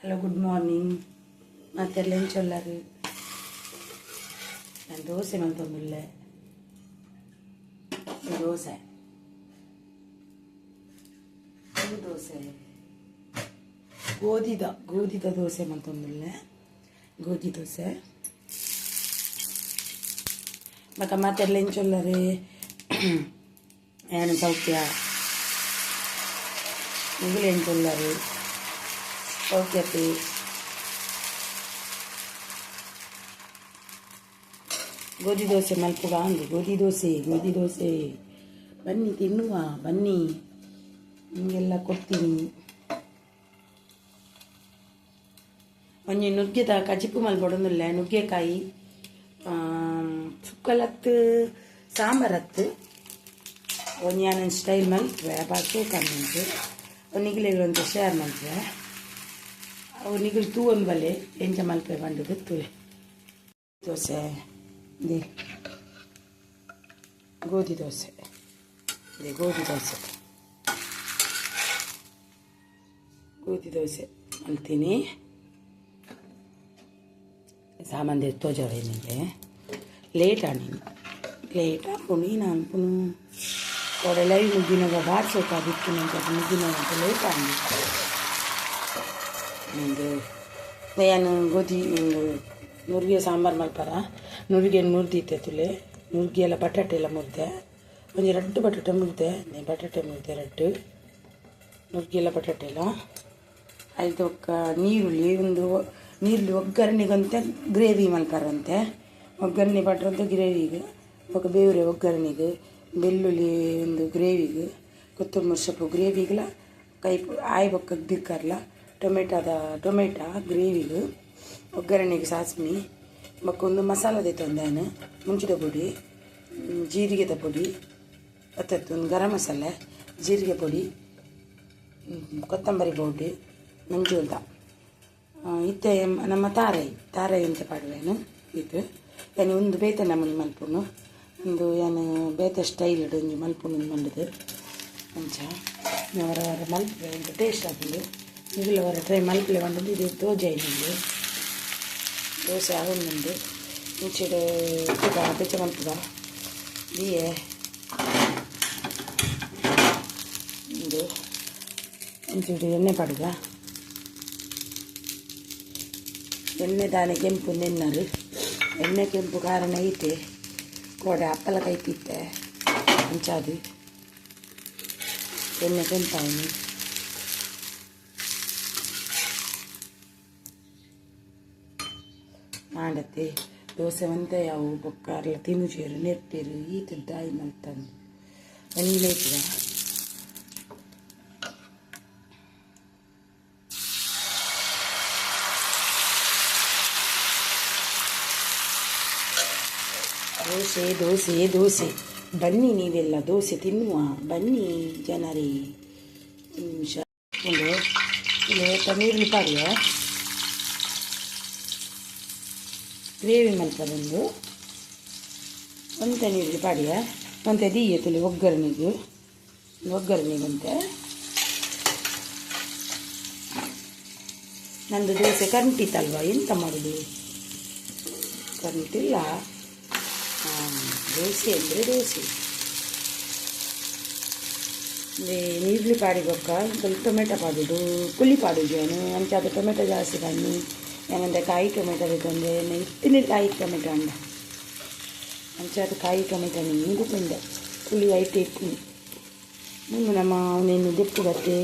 Hello, good morning. ಮಾತೆರ್ಲ ಎಂಚೊಲ್ಲರು? ನಾನು ದೋಸೆ ಮಲ್ತೊಂದುಲ್ಲೆ. ದೋಸೆ, ಇದು ದೋಸೆ ಗೋಧಿದ ಗೋಧಿದ ದೋಸೆ ಮಲ್ತೊಂದುಲ್ಲೆ, ಗೋಧಿ ದೋಸೆ. ಬೊಕ ಮಾತೆರ್ಲ ಎಂಚೊಲ್ಲರು? ಯಾನ್ ಸೌಖ್ಯ. ನಿಗುಲು ಎಂಚೊಲ್ಲರು? ಸೌಖ್ಯತೆ? ಗೋಧಿ ದೋಸೆ ಮಲ್ಪುಗ ಅಂದು. ಗೋಧಿ ದೋಸೆ, ಗೋಧಿ ದೋಸೆ, ಬನ್ನಿ ತಿನ್ನುವ, ಬನ್ನಿ, ನಿಮಗೆಲ್ಲ ಕೊಡ್ತೀನಿ. ಒಂಜಿ ನುಗ್ಗೆದ ಕಜಿಪು ಮಲ್ಪೊಡೊಂದುಲ್ಲೆ. ನುಗ್ಗೆಕಾಯಿ ಸುಕ್ಕಲತ್ತು, ಸಾಂಬಾರತ್ತು, ಒಂಜಿ ಯಾನ್ ಸ್ಟೈಲ್ ಮಲ್ಪುವೆ. ಬಾಕಿ ಕಣ್ಣುಂಟು ನಿಗುಲೆಗ್ ಒಂತೆ ಶೇರ್ ಮಲ್ಪುವೆ. ಅವು ನಿಗುಲು ತೂವೊಂದು ಬಲ್ಲೆ, ಎಂಚ ಮಲ್ಪೆ ಪಂಡುದು ತೂಲೆ. ದೋಸೆ ದೆ, ಗೋಧಿ ದೋಸೆ ದೆ, ಗೋಧಿ ದೋಸೆ, ಗೋಧಿ ದೋಸೆ ಮಲ್ತೀನಿ. ಸಾಮಾನ್ ತೋಜಾವೆ ನಿಮಗೆ. ಲೇಟ್ ಆಂಡ್, ಲೇಟ್ ಆಪುಂಡು. ಈ ಅನ್ಪುನು ಕೋಡೆ ಲೈವ್ ಮುಗಿನಾಗ ಬಾರ್ ಸೋಕಾದಿತ್ತು ನಂಗೆ. ಅದು ಮುಗಿನಾಗ ಲೇಟ್ ಆಂಡ್. ಒಂದು ಯಾನ್ ಗೋಧಿ ನುರ್ಗೆ ಸಾಂಬಾರು ಮಲ್ಪರ ನುರ್ಗೆ ಮುರ್ದಿತ್ತೆ ತುಲೆ. ನುರ್ಗೆ ಎಲ್ಲ, ಬಟಾಟೆ ಎಲ್ಲ ಮುರಿದೆ. ಒಂಜಿ ರಡ್ಡು ಬಟಾಟೆ ಮುರಿದೆ, ಬಟಾಟೆ ಮುರಿದೆ ರಡ್ಡು. ನುರ್ಗೆ ಎಲ್ಲ, ಬಟಾಟೆ ಎಲ್ಲ ಐದು. ಬೊಕ್ಕ ನೀರುಳ್ಳಿ, ಒಂದು ನೀರುಳ್ಳಿ ಒಗ್ಗರಣೆಗಂತೆ, ಗ್ರೇವಿ ಮಲ್ಪರಂತೆ. ಒಗ್ಗರಣೆ ಪಾಡ್ರಂತೆ ಗ್ರೇವಿಗೆ. ಬೊಕ್ಕ ಬೇವ್ರೆ ಒಗ್ಗರಣೆಗೆ, ಬೆಳ್ಳುಳ್ಳಿ ಒಂದು ಗ್ರೇವಿಗೆ, ಕೊತ್ತಂಬರಿ ಸೊಪ್ಪು ಗ್ರೇವಿಗೆಲ್ಲ, ಕೈ ಆಯ್ ಬೊಕ್ಕ ಬಿಕ್ಕರ್ಲ ಟೊಮೆಟೊದ, ಟೊಮೆಟೊ ಗ್ರೇವಿಗೆ, ಒಗ್ಗರಣೆಗೆ ಸಾಸ್ಮಿ. ಬೊಕ್ಕ ಒಂದು ಮಸಾಲ ದೆತ್ತೊಂದಾನು, ಮುಂಚಿದ ಪೊಡಿ, ಜೀರಿಗೆದ ಪೊಡಿ, ಅತ್ತತ್ತು ಒಂದು ಗರಂ ಮಸಾಲೆ, ಜೀರಿಗೆ ಪೊಡಿ, ಕೊತ್ತಂಬರಿ ಪೌಡಿ, ಮಂಜೂಲ್ದ. ಇತ್ತೆ ನಮ್ಮ ತಾರೈ, ತಾರೈ ಅಂತ ಪಾಡುವೇನು. ಇದು ಯಾನ್ ಒಂದು ಬೇತೆ ನಮೂನಿ ಮಲ್ಪುನು. ಒಂದು ಯಾನ್ ಬೇತೆ ಸ್ಟೈಲ್ ಒಂಜಿ ಮಲ್ಪುನು ಮಂಡದು. ಅಂಚ ವರ ವರ ಮಲ್ಪುವೆ, ಒಂದು ಟೇಸ್ಟ್ ಆಪುಂಡು. ನಿಗುಲ ವರ ಟ್ರೈ ಮಲ್ಪಲೆ ಪಂಡುದು ಇದು ತೋಜಾಯಿ. ನಿಂಗೆ ದೋಸೆ ಆವೊಂದುಂಡು. ಇಂಚಿಡ್ ತೂಕ ಬೆಚ್ಚ ಮಲ್ಪುಗ ದಿಯೆ. ಉಂದು ಇಂಚಿಡ್ ಎಣ್ಣೆ ಪಾಡುಗ. ಎಣ್ಣೆ ದಾನೆ ಕೆಂಪು ನೆನ್ನರು. ಎಣ್ಣೆ ಕೆಂಪು ಕಾರಣ ಐತೆ ಕೋಡೆ ಅಪ್ಪಲ ಕೈತಿತ್ತೆ. ಅಂಚಾದು ಎಣ್ಣೆ ಕೆಂಪಾವನಿ ಮಾಡತ್ತೆ. ದೋಸೆ ಒಂತೆ ಯಾವು ಬೊಕ್ಕ ಅರ್ಲ ತಿನ್ನುಜೆರ್, ನೆರ್ಪೆರ್. ಈತ್ ದಾಯಿ ಮಲ್ತಂದು ಒಂಜಿ ಮೈಪುಗ. ದೋಸೆ, ದೋಸೆ, ದೋಸೆ, ಬನ್ನಿ ನೀವೆಲ್ಲ, ದೋಸೆ ತಿನ್ನುವ ಬನ್ನಿ ಜನರೇ. ಒಂದು ನಿಮಿಷ. ಒಂದು ಇಲ್ಲಿ ನೀರುಳ್ಳಿ ಪಾಡಿಯ ಗ್ರೇವಿ ಮಲ್ಪರೊಂದು. ಒಂತೆ ನೀರುಳ್ಳಿ ಪಾಡಿಯ, ಒಂತೆ ದೀಯ ತುಲಿ ಒಗ್ಗರಣೆಗೆ, ಒಗ್ಗರಣೆಗೆ ಒಂತೆ. ನಂದು ದೋಸೆ ಕರಂಟಿತ್ತಲ್ವ, ಎಂತ ಮಾಡೋದು? ಕರಂಟಿಲ್ಲ. ದೋಸೆ ಅಂದರೆ ದೋಸೆ. ನೀರುಳ್ಳಿ ಪಾಡಿ ಬೊಕ್ಕ ಸ್ವಲ್ಪ ಟೊಮೆಟೊ ಪಾಡುದು. ಪುಳಿ ಪಾಡುದು ಏನು ಅಂಚಾದ ಟೊಮೆಟೊ ಜಾಸ್ತಿ ಬನ್ನಿ. ಏನಂದರೆ ಕಾಯಿ ಟೊಮೆಟೊ ಬೇಕಂದ್ರೆ ಇತ್ತಿನ ಕಾಯಿ ಟೊಮೆಟೊ ಅಂಡ. ಅಂಚಾದ ಕಾಯಿ ಟೊಮೆಟೊ ನೀರು ತಿಂದೆ. ಪುಳಿ ಐಟ್ ಇತ್ತು ನಿಮ್ಮ ನಮ್ಮ ಅವನೇನು ದೆಪ್ಪು ಗತ್ತೆ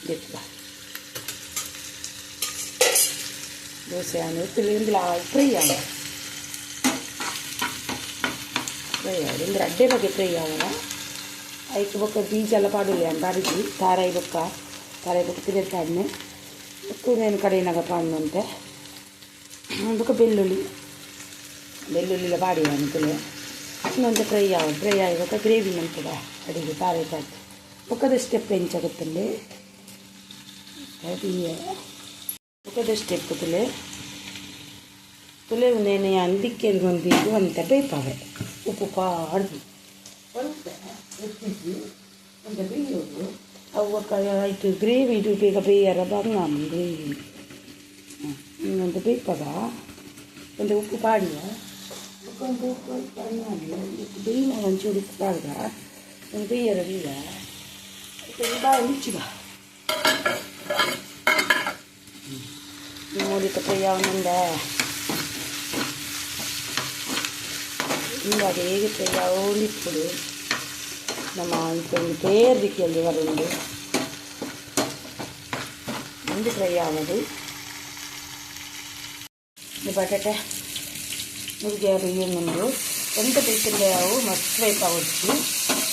ದೆಪ್ಪು. ದೋಸೆ ಅಂದರೆ ಇಂదుಲ ಫ್ರೈ ಆವ, ಫ್ರೈ ಆವಡು ಅಂದ್ರೆ ಅಡ್ಡೆ ಬಗ್ಗೆ ಫ್ರೈ ಆವಡ. ಐಕ್ ಬೊಕ್ಕ ಬೀಜ ಎಲ್ಲ ಪಾಡುಲ್ಲ ಪಾಡಿದ್ವಿ. ತಾರಾಯಿ ಬೊಕ್ಕ, ತಾರಾಯಿ ಬೊಕ್ಕ ಪಿದರ್ ಪಾಡ್ನು. ಬೊಕ್ಕ నేను ಕಡೆಯಿನಾಗ ಪಾಡ್ನಂತೆ. ಬೊಕ್ಕ ಬೆಳ್ಳುಳ್ಳಿ, ಬೆಳ್ಳುಳ್ಳಿಲ ಪಾಡಿ ಅನುಕೂಲ. ಇನ್ನೊಂದು ಫ್ರೈ ಆವ, ಫ್ರೈ ಆಗಿ ಬೊಕ್ಕ ಗ್ರೇವಿ ಮಲ್ಪುಗ ಅಡಿಗೆ ತಾರಾಯಿ ಪಾಡ್ದು. ಬೊಕ್ಕದ ಸ್ಟೆಪ್ ಎಂಚ ಗೊತ್ತುಂಡು? ಬೊಕ್ಕದ ಸ್ಟೆಪ್ ತುಲೆ ತುಲೆ. ನೇನೆ ಅಂದಿಕ್ಕೆಲ್ ಒಂದಿದ್ದು ಒಂತೆ ಬೇಪಾವೆ. ಉಪ್ಪು ಪಾಡ್ದು ಒಂತೆ ಎತ್ತಿದ್ದು ಒಂತೆ ಬೇಯೋದು. ಅವು ಐಟ್ ಗ್ರೇವಿ ಬೇಗ ಬೇಯರ ಬಂಗ ಗ್ರೇವಿ ಒಂದು ಬೇಯ್ಪಗ ಒಂದು ಉಪ್ಪು ಪಾಡಿಯ ಒಂದು ಉಪ್ಪು ಪಾಡಿ ಬೇಯಿನ ಒಂಚೂರು ಉಪ್ಪು ಪಾಡ್ದ ಒಂದು ಬೇಯರ ಬೀಗ ಬಾಯಿ ಮುಚ್ಚಿಗ ಮೂಡಿತ ಫ್ರೈ ಅವನಂದ ಇಂದಾದ ಹೇಗೆ ಫ್ರೈ ಅವನಿಪ್ಪುಡು ನಮ್ಮ ಒಂದು ಪೇರ್ ದಿಕ್ಕಿಯಲ್ಲಿ ಬರುಂಡು ಒಂದು ಫ್ರೈ ಆಗೋದು. ಬಟಾಟೆ ನುಗ್ಗೆ ಬೇಯೊಂದು ಎಂತ ಬೇಕಂದ್ರೆ ಅವು ಮಸ್ತ್ ಬೇಕಾవచ్చు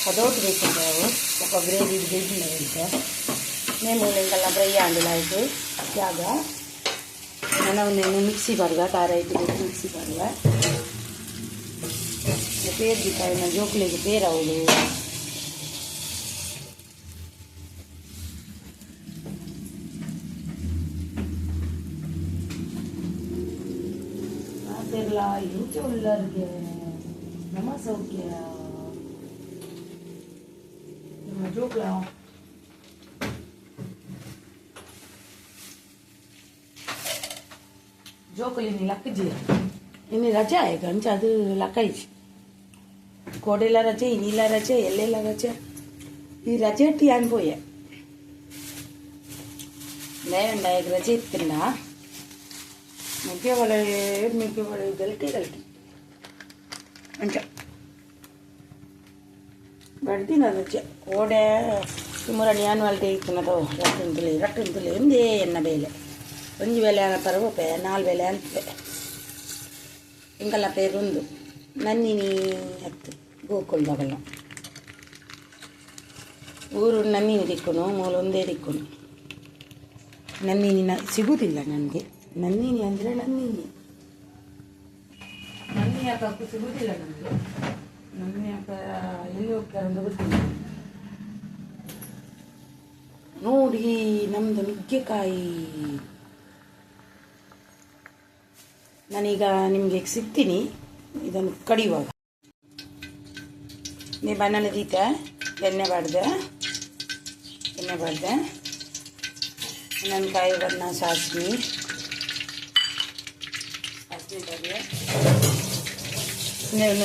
ಅದೋಟು ಬೇಕಂದ್ರೆ ಅವು ఒక ಗ್ರೇವಿ ಬೇಯಿನ మేము ఇంకల్లా ఫ్రై ఆండిಲ್ಲ ಆಯಿತು ಜಾಗ ನಾನು నేను ಮಿಕ್ಸಿ ಬರ್ಗ ಖಾರ ಇಟ್ಟು ಮಿಕ್ಸಿ ಬರ್ಗ ಪೇರು ದಿಕ್ಕಾಯಿನ ಜೋಕುಲಿಗೆ ಪೇರು ಅವಳು ಮಾತೆರ್ಲ ಇಂಚ ಉಳ್ಳರಿಗೆ ನಮ್ಮ ಸೌಖ್ಯ ನಮ್ಮ ಜೋಕುಲ ಜೋಕುಲಿ ಲಕ್ಕಜಿ ಇನ್ನು ರಜೆ ಆಯ್ತು ಅಂಚ ಅದು ಲಕ್ಕೈಜಿ ಕೋಡೆಲ್ಲ ರಜೆ ಇನ್ನಿಲ್ಲ ರಜೆ ಎಲ್ಲೆಲ್ಲ ರಜೆ ಈ ರಜೆ ಇಟ್ಟು ಯಾನ್ ಪೋಯೆ ದಯವಂಡ ರಜೆ ಇತ್ತಿಲ್ಲ ನುಗ್ಗೆ ಒಳೆ ನುಗ್ಗೆ ಒಳೆ ಗಲ್ಟಿ ಗಲ್ಟಿ ಅಂಚ ಬಡ್ದಿನ ರಜೆ ಓಡೆ ತಿಮ್ಮುರಣಿ ಆನ್ವಲ್ ಡೇ ಇತ್ತಿನದೋ ರಟ್ಟುಂತುಲೆ ರಟ್ಟುಂತುಲೆ ಒಂದೇ ಎನ್ನ ಬೇಲೆ ಒಂಜಿ ವೇಳೆ ಅನ ಪರವಪೆ ನಾಲ್ ವೇಳೆ ಅನ್ಪೆ ಇಂಕಲ್ಲ ಪೇರುಂದು ನನ್ನಿನಿ ಅತ್ತು ಗೋಕುಲ್ದಗಲ್ಲ ಊರು ನನ್ನಿನಿ ದಿಕ್ಕುನು ಮೂಲ ಒಂದೇ ದಿಕ್ಕುನು ನನ್ನಿನಿ ಸಿಗುವುದಿಲ್ಲ ನನಗೆ. ನನ್ನಿನಿ ಅಂದರೆ ನನ್ನಿನಿ ನನ್ನಿ ಯಾಕಕ್ಕೂ ಸಿಗುವುದಿಲ್ಲ ನನಗೆ. ನನ್ನಿ ಯಾಕ ಎಲ್ಲಿ ಹೋಗ್ತಾರೆ ಅಂತ ಗೊತ್ತಿಲ್ಲ. ನೋಡಿ ನಮ್ಮದು ನುಗ್ಗೆಕಾಯಿ. ನಾನೀಗ ನಿಮಗೆ ಸಿಗ್ತೀನಿ ಇದನ್ನು ಕಡಿಯುವಾಗ. ನೀವು ಬಣ್ಣನ ದೀತ ಎಣ್ಣೆ ಬಾಡ್ದೆ ಎಣ್ಣೆ ಬಾಡ್ದೆ ನನ್ನ ಕಾಯಿ ಬಣ್ಣ ಸಾಸ್ಮಿ ಸಾಸ್ಮಿ ಬಾಡಿದೆ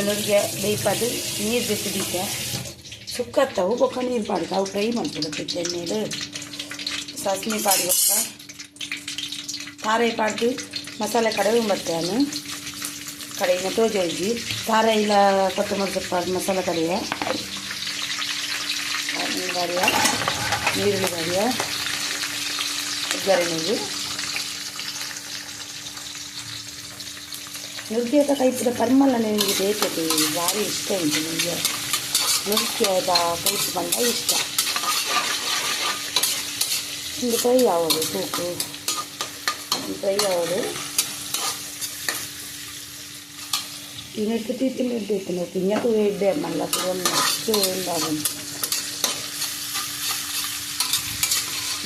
ನುಗ್ಗೆ ಬೇಯ್ಪಾದು ನೀರು ಬಿಟ್ಟು ದೀತೆ ಸುಕ್ಕತ್ತವು ಬೊಕ್ಕ ನೀರು ಪಾಡ್ದು ಅವು ಫ್ರೈ ಮಾಡ್ಕೊಬೇಕು ಎಣ್ಣೆದು ಸಾಸ್ಮಿ ಪಾಡಿ ಬೊಕ್ಕ ತಾರೈ ಪಾಡ್ದು ಮಸಾಲೆ ಕಡವೆ ಬರ್ತೇನೆ ಕಡೆಯಿಂದ ತೋಜಿ ತಾರ ಇಲ್ಲ ಕೊತ್ತಂಬರಿ ಸೊಪ್ಪು ಮಸಾಲೆ ಕಡೆಯ ಬಾಡಿಯ ನೀರುಳ್ಳಿ ಬಾಡಿಯ ಒಗ್ಗರಣೆಗೆ ನುಗ್ಗೆದ ಕೈಪದ ಪರಿಮಳ ನನಗೆ ಬೇಕದೆ ಭಾರಿ ಇಷ್ಟ ಉಂಟು ನನಗೆ. ನುಗ್ಗೆದ ಕೈಪು ಬಂದ ಇಷ್ಟ. ಒಂದು ಫ್ರೈ ಆಗೋದು ತೂಕು ಫ್ರೈ ಆಗೋದು ಇನ್ನೆಟ್ಟು ತೀತಿನ ಇಡ್ಡು ಪಿಂಜ ಇಡ್ಡೆ ಮಲ್ಲ ಮಸ್ತು ಉಂಡಾಗುಂಡು.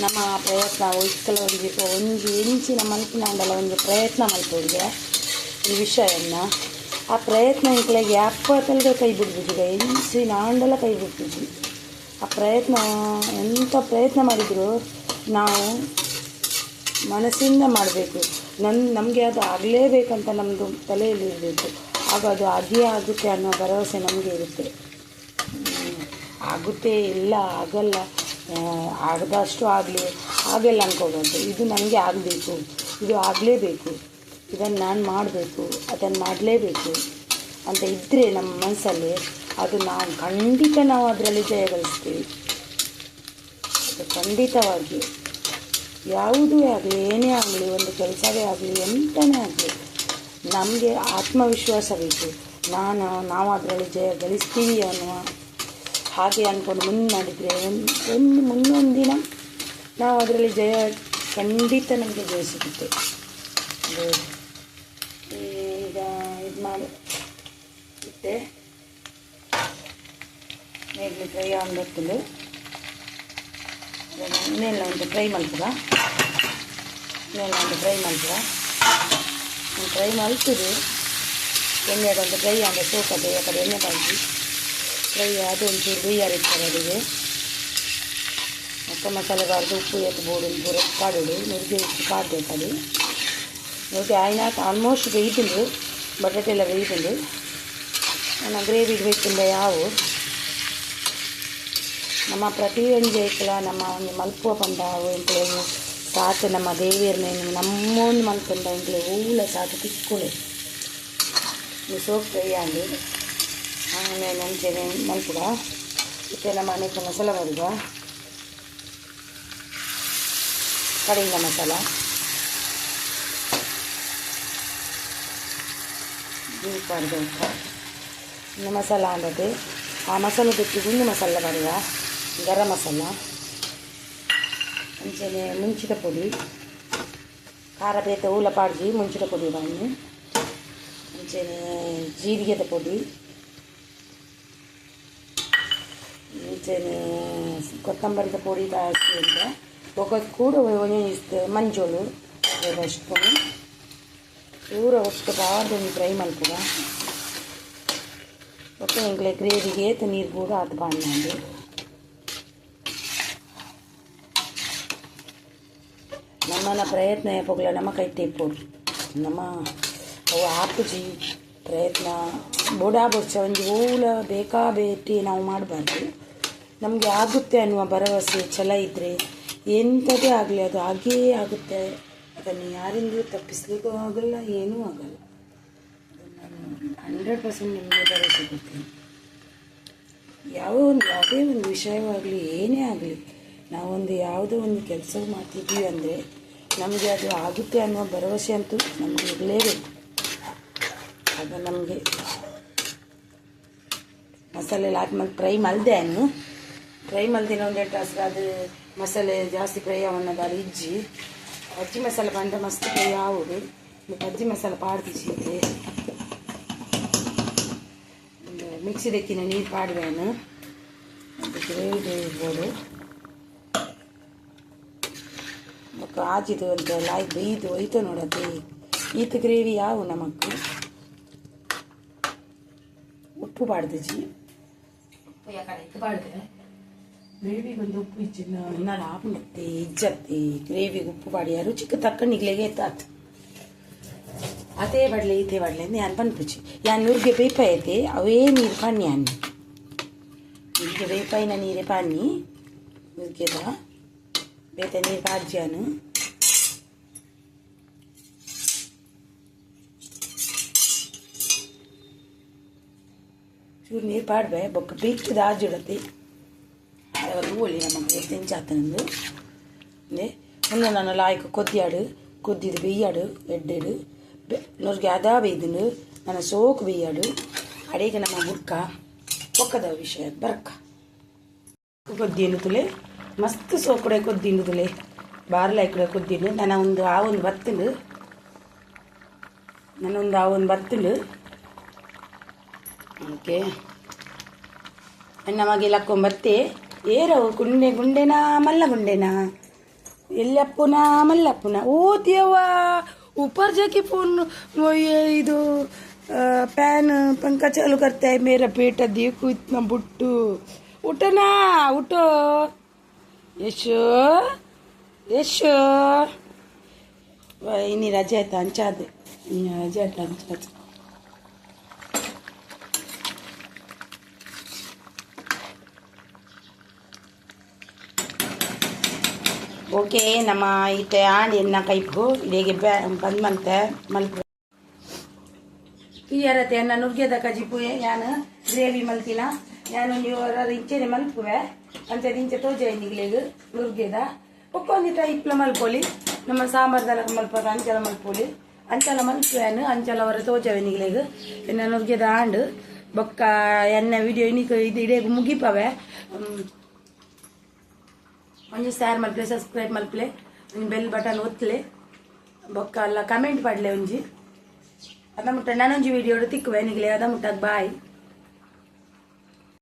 ನಮ್ಮ ಪ್ರಯತ್ನ ಒಯ್ಕಲ ಒಂಜಿ ಒಂಜಿ ಎಂಚಿನ ಮಲ್ಪಿನಾಂಡಲ ಒಂಜಿ ಪ್ರಯತ್ನ ಮಲ್ಪೊಡಿಗೆ ಈ ವಿಷಯವನ್ನು ಆ ಪ್ರಯತ್ನ ಇಂಕ್ಲೆಗ್ ಯಾಪತ್ತಲ್ಗ ಕೈ ಬಿಡ್ಬುಜಿಗ ಎಂಚಿನ ಆಂಡಲ ಕೈ ಬಿಡ್ಬುಜಿ. ಆ ಪ್ರಯತ್ನ ಎಂಥ ಪ್ರಯತ್ನ ಮಾಡಿದರೂ ನಾವು ಮನಸ್ಸಿಂದ ಮಾಡಬೇಕು. ನಮಗೆ ಅದು ಆಗಲೇಬೇಕಂತ ನಮ್ಮದು ತಲೆಯಲ್ಲಿ ಇರಬೇಕು. ಆಗ ಅದು ಆಗಿಯೇ ಆಗುತ್ತೆ ಅನ್ನೋ ಭರವಸೆ ನಮಗೆ ಇರುತ್ತೆ. ಆಗುತ್ತೆ ಇಲ್ಲ ಆಗಲ್ಲ ಆಗದಷ್ಟು ಆಗಲಿ ಆಗಲ್ಲ ಅಂದ್ಕೋಬಾರ್ದು. ಇದು ನನಗೆ ಆಗಬೇಕು, ಇದು ಆಗಲೇಬೇಕು, ಇದನ್ನು ನಾನು ಮಾಡಬೇಕು, ಅದನ್ನು ಮಾಡಲೇಬೇಕು ಅಂತ ಇದ್ದರೆ ನಮ್ಮ ಮನಸ್ಸಲ್ಲಿ ಅದು ನಾವು ಖಂಡಿತ ನಾವು ಅದರಲ್ಲಿ ಜಯಗಳಿಸ್ತೀವಿ. ಅದು ಖಂಡಿತವಾಗಿ ಯಾವುದೇ ಆಗಲಿ ಏನೇ ಆಗಲಿ ಒಂದು ಕೆಲಸವೇ ಆಗಲಿ ಎಂತನೇ ಆಗಲಿ ನಮಗೆ ಆತ್ಮವಿಶ್ವಾಸ ಬೇಕು. ನಾವು ಅದರಲ್ಲಿ ಜಯ ಗಳಿಸ್ತೀವಿ ಅನ್ನುವ ಹಾಗೆ ಅಂದ್ಕೊಂಡು ಮುನ್ನಡೆದರೆ ಒಂದು ಮುಂದೊಂದು ದಿನ ನಾವು ಅದರಲ್ಲಿ ಜಯ ಖಂಡಿತ ನಮಗೆ ಜಯ ಸಿಗುತ್ತೆ. ಅದು ಈಗ ಇದು ಮಾಡಿ ಇಟ್ಟೆ ಮೇಗ್ಲಿ ಫ್ರೈ ಆನ್ ಬರ್ತದೆ. ಇನ್ನೆಲ್ಲ ಒಂದು ಫ್ರೈ ಮಲ್ಪುಗ ಇನ್ನೆಲ್ಲ ಒಂದು ಫ್ರೈ ಮಲ್ಪುಗ ಫ್ರೈ ಮಲ್ತದು ಎಣ್ಣೆ ಒಂದು ಫ್ರೈ ಆಂಡ ಸೋಕದೆ ಯಾಕಡೆ ಎಣ್ಣೆ ಬಾಜಿ ಫ್ರೈ ಅದು ಒಂಚೂರು ಬೇಯಾರ ಇರ್ತಾರೆ ಅಡುಗೆ. ಮೊತ್ತ ಮಸಾಲೆ ಬಾರ್ದು ಉಪ್ಪು ಏತು ಬೋಡು ಪೂರ ಪಾಡೋಡು ನುರ್ಗೆ ಉಪ್ಪು ಪಾಡಬೇಕಾದು ನುರ್ಗೆ ಆಯ್ನಾತ್ ಆಲ್ಮೋಸ್ಟ್ ಬೇಯ್ತುಂಡು ಬಟಾಟೆ ಎಲ್ಲ ಬೇಯ್ತುಂಡು ನನ್ನ ಗ್ರೇವಿ ಬೇಯ್ತುಂಡ ಯಾವು ನಮ್ಮ ಪ್ರತಿಯೊಂದು ಐಕ್ಲ ನಮ್ಮ ಒಂದು ಮಲ್ಪುವ ಪಂಡ ಎಂಕ್ಲೆ ಸಾತು ನಮ್ಮ ದೇವಿಯರ್ನ ನಮ್ಮೊಂದು ಮಲ್ಪಂಡ ಎಂಕ್ಲೆ ಊಲ ಸಾತು ತಿಕ್ಕುಳೆ ಸೋಪ್ ಫ್ರೈ ಆಂಡು ಆಮೇಲೆ ಅಂಚೆನೆ ಮಲ್ಪುಗ ಇತ್ತೆ ನಮ್ಮ ಅನೇಕ ಮಸಾಲ ಬರುಗ ಕಡೆಯಿಂದ ಮಸಾಲ ಪಾಡ್ದು ಮಸಾಲ ಅಂದತೆ ಆ ಮಸಾಲೆ ತೆಕ್ಕಿ ಗುಂಡು ಮಸಾಲ ಬರುವ ಗರಂ ಮಸಾಲ ಅಂಚೆನೆ ಮುಂಚಿದ ಪೊಡಿ ಖಾರ ಬೇತೆ ಊಲ ಪಾಡ್ಜಿ ಮುಂಚಿದ ಪೊಡಿ ಬನ್ನಿ ಅಂಚೆನೆ ಜೀರಿಗೆದ ಪೊಡಿ ಅಂಚೆನೆ ಕೊತ್ತಂಬರಿದ ಪೊಡಿ ಜಾಸ್ತಿ ಅಂತ ಬೊಕ್ಕ ಕೂಡ ಒಂಜೊಂಜಿ ಮಂಜೋಳು ಸ್ಪೂನ್ ಪೂರ ಒಟ್ಟು ಬಾರ್ದು ಫ್ರೈ ಮಲ್ಪುಗ ಬೊಕ್ಕ ಎಂಕ್ಲೆ ಗ್ರೇವಿಗೆ ಏತ್ ನೀರು ಕೂಡ ಆತ್ ಪಾಡ್ನಂದು ನಮ್ಮನ ಪ್ರಯತ್ನ ಯಾಪೋಗ್ಲ ನಮ್ಮ ಕೈಟೆ ಇಪ್ಪೊಡು ನಮ್ಮ ಅವು ಆಪುಜಿ ಪ್ರಯತ್ನ ಬೋಡಾ ಬೊಡ್ಚ ಒಂಜಿ ಓಲ ಬೇಕಾ ಬೇಟಿ ನಾವು ಮಾಡಬಾರ್ದು. ನಮಗೆ ಆಗುತ್ತೆ ಅನ್ನುವ ಭರವಸೆ ಛಲ ಇದ್ದರೆ ಎಂಥದೇ ಆಗಲಿ ಅದು ಆಗೇ ಆಗುತ್ತೆ. ಅದನ್ನು ಯಾರಿಂದಲೂ ತಪ್ಪಿಸಲಿಕ್ಕೂ ಆಗಲ್ಲ, ಏನೂ ಆಗಲ್ಲ. ಅದನ್ನು ನಾನು 100% ನಿಮಗೆ ಭರವಸೆ ಕೊಡ್ತೀನಿ. ಯಾವುದೇ ಒಂದು ವಿಷಯವಾಗಲಿ ಏನೇ ಆಗಲಿ, ನಾವೊಂದು ಯಾವುದೋ ಒಂದು ಕೆಲಸ ಮಾಡ್ತಿದ್ದೀವಿ ಅಂದರೆ ನಮಗೆ ಅದು ಆಗುತ್ತೆ ಅನ್ನುವ ಭರವಸೆ ಅಂತೂ ನಮಗೆ ಇರಲೇಬೇಕು. ಅದು ನಮಗೆ ಮಸಾಲೆ ಎಲ್ಲ ಹಾಕಿ ಫ್ರೈ ಮಲ್ದೆ ಅನ್ನು ಫ್ರೈ ಮಲ್ದಿನ ಒಂದೆರಡು ತಾಸು ಅದು ಮಸಾಲೆ ಜಾಸ್ತಿ ಫ್ರೈ ಅವನ್ನದಾರು ಇಜ್ಜಿ ಬಜ್ಜಿ ಮಸಾಲೆ ಬಂದ ಮಸ್ತ್ ಫ್ರೈ ಆವುಡು ಬಜ್ಜಿ ಮಸಾಲೆ ಪಾಡ್ದಿಚ್ಚಿದೆ ಮಿಕ್ಸಿ ದಕ್ಕಿನ ನೀರು ಪಾಡುವೇನು ಗ್ರೇವಿ ಇರ್ಬೋದು. ಬೊಕ್ಕ ಆಜಿದು ಅಂತ ಲಾಯ್ ಬೇಯ್ದು ಒಯ್ತು ನೋಡತ್ತೆ ಈತ ಗ್ರೇವಿ ಯಾವು ನಮಕ್ ಉಪ್ಪು ಪಾಡ್ದಿಜಿ ಉಪ್ಪು ಯಾಕಡೆ ಇತ್ತು ಪಾಡ್ದೆ ಗ್ರೇವಿಗೆ ಒಂದು ಉಪ್ಪು ಇಜ್ಜಿನ ನಾನು ಆಪುಂಡತ್ತೆ ಇಜ್ಜತ್ತೆ ಗ್ರೇವಿಗೆ ಉಪ್ಪು ಪಾಡಿಯ ರುಚಿಗೆ ತಕ್ಕ ನಿಗ್ಲೆಗೆ ಎತ್ತಾತು ಅದೇ ಬಡ್ಲೆ ಈತೆ ಬಡ್ಲೆ ಯಾನ್ ಪನ್ಪುಜಿ ಯಾನ್ ನುರ್ಗೆ ಬೇಪಾಯತೆ ಅವೇ ನೀರು ಪಾಣಿ ಅನ್ನ ನುರ್ಗೆ ಬೇಪಾಯಿನ ನೀರೇ ಪಾಣಿ ನುರ್ಗೆದ ಬೇತೆ ನೀರು ಪಾಡ್ಜಾನು ಚೂರು ನೀರು ಪಾಡ್ಬೆ ಬೊಕ್ಕ ಬೇಯ್ತದ ಆಜುಡತ್ತೆ ತೂವೊಲಿ ನಮಕ್ ಎಂಚಾತನಂದು ಉಂದು ನನ ಲಾಯ್ಕ್ ಕೊದ್ದಿಯಾಡು ಕೊದ್ದಿದು ಬೇಯ್ಯಾಡು ಎಡ್ಡೆಡು ನುರ್ಗೆ ಅದಾ ಬೇಯ್ದುಂಡು ನನ್ನ ಸೋಕು ಬೇಯ್ಯಾಡು ಅಡೇಗೆ ನಮ್ಮ ಬುಡ್ಕ ಬೊಕ್ಕದ ವಿಷಯ ಬರ್ಕ ಕೊದ್ದಿನು ತುಲೆ ಮಸ್ತ್ ಸೋಕುಡೆ ಕೊದ್ದಿಂಡು ತುಲೆ ಬಾರ್ಲಾಯ್ಕುಡೆ ಕೊದ್ದಿಂಡು ನನ್ನ ಒಂದು ಆ ಒಂದು ಬತ್ತುಂಡು ನನ್ನೊಂದು ಆ ಒಂದು ಬತ್ತುಂಡು. ಓಕೆ ನಮಗೆ ಲಕ್ಕೊಂಬತ್ತೆ ಏರವು ಗುಂಡೆ ಗುಂಡೆನಾ ಮಲ್ಲ ಗುಂಡೆನಾ ಎಲ್ಲಪ್ಪುನ ಮಲ್ಲಪ್ಪುನ ಓ ದೇವಾ ऊपर जाके फोन वो ये ಇದು फैन पंखा चालू करता है मेरा बेटा. देखो इतना बुट्टू. उठो ना, उठो यशो यशो. ಇನ್ನು ರಜೆ ಆಯ್ತಾ ಅಂಚಾದೆ, ಇನ್ನು ರಜೆ ಆಯ್ತಾ ಅಂಚಾದೆ. ಓಕೆ ನಮ್ಮ ಇತ್ತೆ ಆಂಡ್ ಎನ್ನ ಕೈಪು ಇದೇಗೆ ಬಂದ್ ಮಂತೆ ಮಲ್ಪ ತುಯ್ಯರತೆ ಎನ್ನ ನುರ್ಗೆದ ಕಜಿಪು ಯಾನ್ ಗ್ರೇವಿ ಮಲ್ತಿನ ಯಾನ್ ಒಂಜಿ ಇಂಚೆನೆ ಮಲ್ಪುವೆ ಅಂಚೆ ಇಂಚೆ ತೋಜೆ ನಿಗ್ಲೆಗ್ ನುರ್ಗೆದ ಬೊಕ್ಕ ಟೈಪ್ಲ ಮಲ್ಪೊಲಿ ನಮ್ಮ ಸಾಂಬಾರ್ದಲ ಮಲ್ಪದ ಅಂಚಲ ಮಲ್ಪೊಲಿ ಅಂಚಲ ಮಲ್ಪುವೆನ್ ಅಂಚಲ ಅವರ ತೋಜವೆ ನಿಗ್ಲೆಗ್ ಎನ್ನ ನುರ್ಗೆದ ಆಂಡ್ ಬೊಕ್ಕ ಎನ್ನ ವಿಡಿಯೋ ಇನಿಕ್ ಇದು ಇಡೇಗ್ ಮುಗಿಪವೆ. ಒಂಜಿ ಶೇರ್ ಮಲ್ಪಲೆ, ಸಬ್ಸ್ಕ್ರೈಬ್ ಮಲ್ಪಲೆ, ಒಂಜಿ ಬೆಲ್ ಬಟನ್ ಒತ್ತಲೆ, ಬೊಕ್ಕ ಅಲ್ಲ ಕಮೆಂಟ್ ಪಾಡ್ಲೆ ಒಂಜಿ. ಅದ ಮುಟ್ಟ ನಾನೊಂಜಿ ವಿಡಿಯೋ ತಿಕ್ಕುವೆ ನಿಗ್ಲೆ. ಅದ ಮುಟ್ಟಾಗ ಬಾಯ್.